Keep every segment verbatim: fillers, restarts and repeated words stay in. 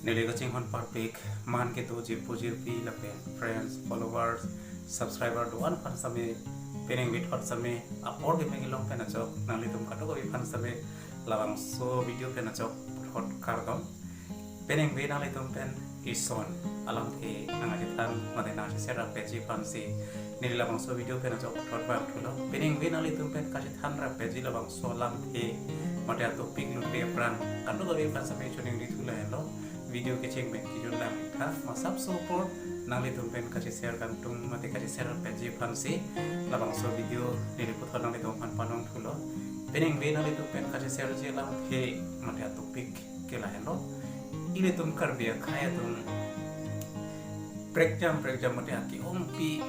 Neli kachinghon parpik, man kedo jirpo jirpi lapen friends, followers, subscriber do-an aphan sitame, penang bithot sitame apor keme kelong pen ajok nanglitum kadokave aphan sitame labangso video pen ajok puthot kardom. Penang be nanglitum pen ison alamthe nangchethan mate nangcheshare rapji aphansi neli labangso video pen ajok puthot bang thulo. Penang be nanglitum pen kachethan rapji labangso alamthe mate a-topic lute aphrang kadokave aphan sitame choningri thu lahenlo. Video kecheng pen kejun lang tha, masap support nanglitum pen kacheshare kangtung mate kacheshare rapji aphansi labangso video neli puthot nanglitum aphan panong thulo. Penang be nanglitum pen kacheshareji alamthe mate a-topic ke lahenlo. Ilitum Karbi akhei atum prekjam prekjam mate ake-ongpi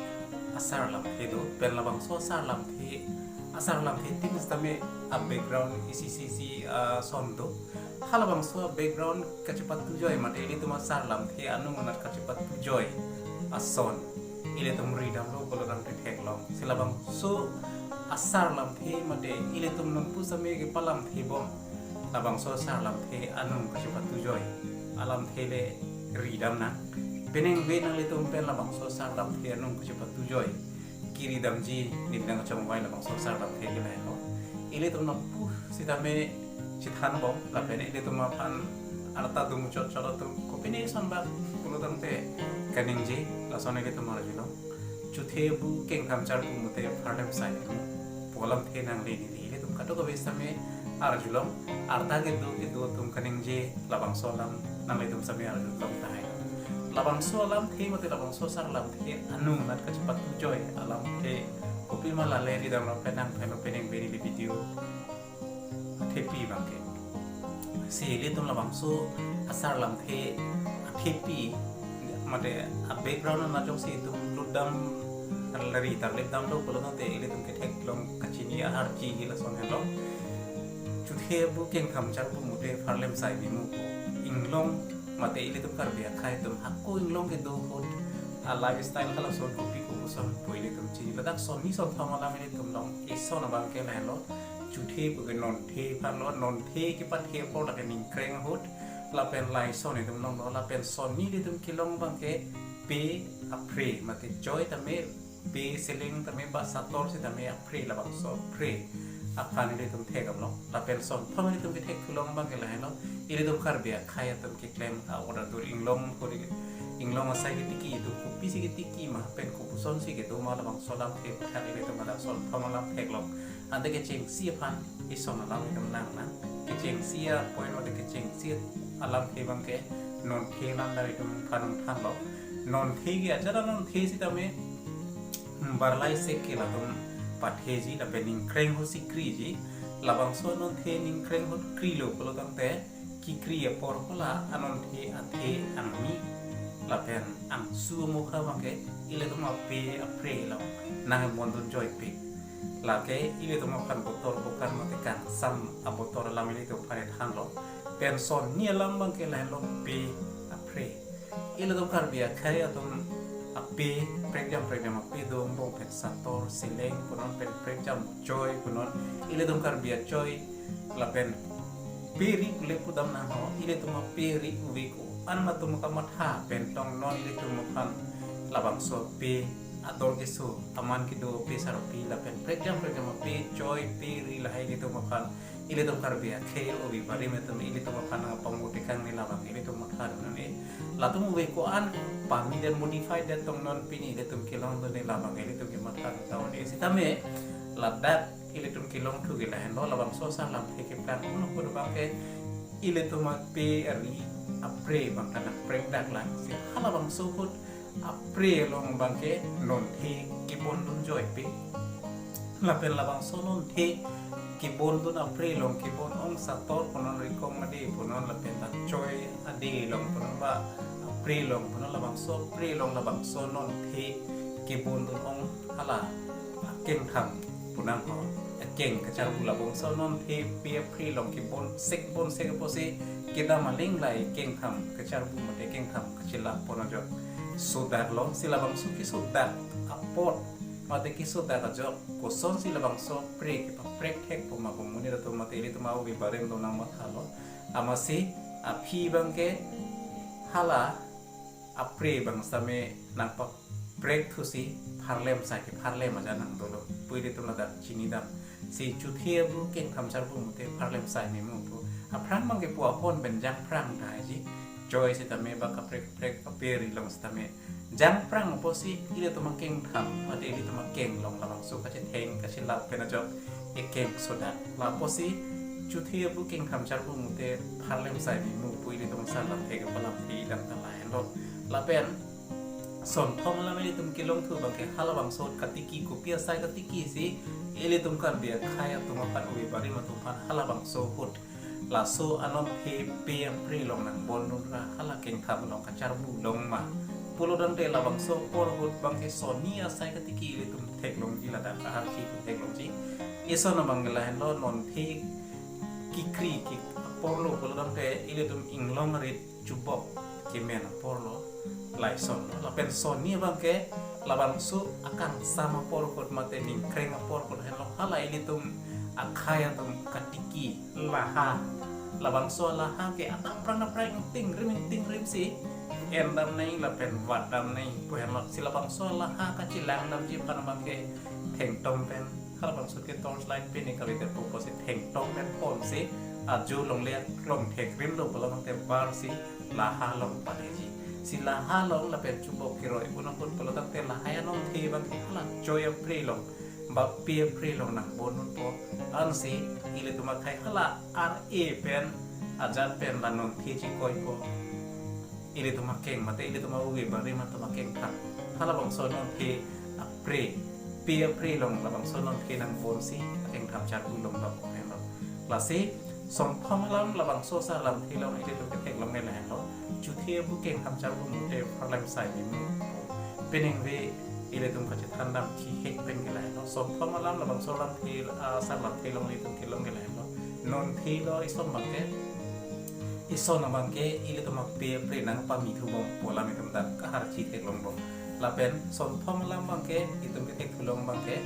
asar lamthe do, pen labangso asar lamthe, asar lamthe tin sitame a-background isi isi isi ason do. Halabangso a-background kachepatujoi mate ilitum asar lamthe anung anat kachepatujoi ason ilitum ridamlo pulo tangte theklong. Si labangso asar lamthe mate ilitum nonpu sitame kepalamthe bom labangso asar lamthe anung kachepatujoi alamthe le ridam nang. Penang be nanglitum pen labangso asar lamthe anung kachepatujoi kiridamji neli nangchongvai labangso asar lamthe ke lahenlo. Ilitum nonpu sitame chethan bom lapen ilitum aphan arta dumuchot chot atum kopine son bak pulo tangte kaningje, lason ilitum arjulong. Chothe bu kengtham charbu mute pharlem sai pu alamthe nangle neli ilitum kadokave sitame arjulong. Arta kedo kedo atum kaningje, labangso alam nanglitum sitame arjulong tahai. Labangso alamthe mate labangso asar lamthe anung anat kachepatujoi alamthe kopima lale ridamlo pen nangphenlo penang be neli video athepi abangke. Si ilitum labangso asar lamthe athepi mate a-background anat ajoksi itum lutdam lari tarlip damlo pulo tangte ilitum ketheklong kachini aharchi ke lason henlo. Chothe bu kengtham charbu mute pharlem sai bimu pu inglong mate ilitum Karbi akhei atum hako inglong kedo ahut a-lifestyle halason kopi kopuson pu ilitum chini, ladak sonni sonthom alam ilitum long. Ison abangke lahenlo. Chothe puke nonthe aphanlo, nonthe kepathe apor lake ningkreng ahut lapen lason itum longlo, lapen sonni ilitum kelong abangke pe apre mate choi tame pe seleng tame ba sator sitame apre, labangso apre aphan ilitum thekdamlo. Lapen sonthom ilitum kethek thulong abangke lahenlo. Ilitum Karbi akhei atum keklem a-order dur inglong kori inglong asai ketiki itum kopisi ketiki ma pen kopusonsi kedo ma labangso alamthe athak ilitum ladak sonthom alam theklong. Ante kechengsi aphan ison alam itum lang nang. Kechengsi a-point mate kechengsi alamthe abangke nonthe alam dak itum aphan nangthanlo. Nonthe ke ajat anonthe sitame barlai sek ke latum patheji lapen ningkreng ahut si kriji. Labangso anonthe ningkreng ahut krilo pulo tangte kekri apor hala anonthe athe angmi lapen angsu amokha abangke ilitum ape apre alam nangbondun joipik. Lake ilitum aphan botor bokan mate kangsam abotor alam ilitum aphan thanlo. Pen sonni alam abangke lahenlo pe apre. Ilitum Karbi akhei atum ape prekjam prekjam ape do angbong pen sator seleng punon pen prekjam choi punon. Ilitum Karbi achoi lapen pe ri kule pudam nangho, ilitum ape ri ave ko-an atum kamatha pen tong non ilitum aphan labangso pe ador keso aman kedo pe sarpi lapen prekjam prekjam ape choi pe ri lahai ilitum aphan ilitum Karbi akhei ove barim atum ilitum aphan nangpangmutekang ne labang ilitum matha dun ne. Latum ave ko-an pami dan modify dan tong non pini ilitum kelongdun ne labang ilitum kematha dun ta-o ne. Sitame ladak ilitum kelongthu ke lahenlo, labangso asar lamthe keplang un ahut abangke ilitum ape ari apre abang ta nangprek dak lang. Si halabangso ahut apre along abangke nonthe kebondun joipik. Lapen labangso nonthe kebondun apre along kebon ong sator punon, rikong ade punon lapen ta choi ade along punon ba apre along punon, labangso apre along labangso nonthe kebondun ong hala akengtham pu nangho, akeng kacharbu labangso nonthe pe apre along kebon sek bon sek apotsi kedam aling lai kengtham kacharbu mate kengtham kachelap pon ajok sodak lo. Si labangso kesodak apot mate kesodak ajok kosonsi labangso apre kepaprek thek puma pu monit atum mate ilitum ove barim do nangmathalo. Amatsi aphi abangke Hala apre abang sitame nangpaprek thusi pharlem sai ke pharlem aja nang dolo. Pu ilitum ladak chinidam. Si chuthe abu kengtham charbu mute pharlem sai me mu pu. Aphrang abang ke pu ahon pen jangphrang daiji. Joy sitame ba kaprek kaprek kape ri long sitame jangphrang apotsi ilitum akengtham mate ilitum akeng along labangso kachetheng kachelap pen ajok ekeng soda. Lapotsi chuthe abu kengtham charbu mute pharlem sai me mu pu ilitum asar lamthe kapalamthe dam ta lahenlo. Lapen sonthom alam ilitum kelong thu abang ke halabangso katiki kopi asai katiki si ilitum Karbi akhei atum aphan ove barim atum aphan halabangso ahut laso anonthe pe apre along nangbondun ra hala kengtham along kacharbu long ma. Pulo tangte labangso apor ahut abang ke sonni asai katiki ilitum theklongji ladak aharchi itum theklongji. Ison abang ke lahenlo, nonthe kikri ki apor lo pulo tangte ilitum inglong arit chubok kemen apor lo, lason lo. Lapen sonni abang ke labangso akangsam apor ahut mate ningkreng apor ahut henlo hala ilitum akhei atum katiki laha. Labangso laha ke atap prang na prang tingrim tingrim si endam nai lapen vatdam nai pu henlo. Si labangso laha kachelang damji aphan abang ke thengtong pen, halabangso ke torch light pen ni kali te pu apotsi thengtong pen ponsi ajo longle along thekrim lo pulo tangte bar si laha along padeji. Si laha along lapen chubok keroi un ahut pulo tangte lahai anonthe abang ke hala choi apre along ba pe apre along nangbondunpo. Ansi ilitum akhei hala ar-e pen ajat pen la nonthe chikoipo. Ilitum akeng mate ilitum ove barim atum akengtham halabangso nonthe apre pe apre along labangso nonthe nangbonsi akengtham charbu long dok henlo. Lasi sonthom alam labangso asar lamthe along ilitum ketheklongle lahenlo. Chuthe abu kengtham charbu mute pharlem sai me mu pu peningve ilitum kachethan dam thihek pen ke lahenlo. Sonthom alam labangso lamthe, ah, asar lamthe along ilitum kelongle lahenlo. Nonthe lo ison abang ke, ison abang ke ilitum ape apre nangpami thubom pu alam itum dak aharchi theklongbom. Lapen sonthom alam abang ke itum kethek thulong abang ke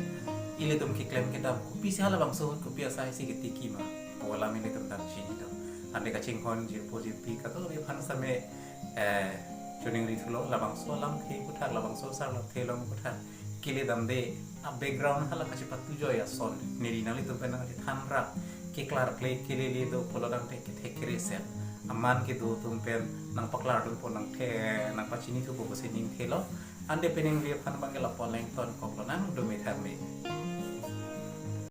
ilitum keklem kedam kopisi halabangso ahut kopi asai si ketiki ma pu alam ilitum dak chinidam. Ante kachinghon jirpo jirpi kadokave aphan sitame, eh, choningri thulo, labangso alamthe aphuthak, labangso asar lamthe along aphuthak kele damde a-background hala kachepatu joi ason neli nanglitum pen nangchethan rap keklarkle kelele do pulo tangte kethek kereset aman kedo atum pen nangpaklardunpo, nangthe nangpachini thupo pusi ningthelo. Ante peningve aphan abang ke lapu alengton koklo, nang do me thang me.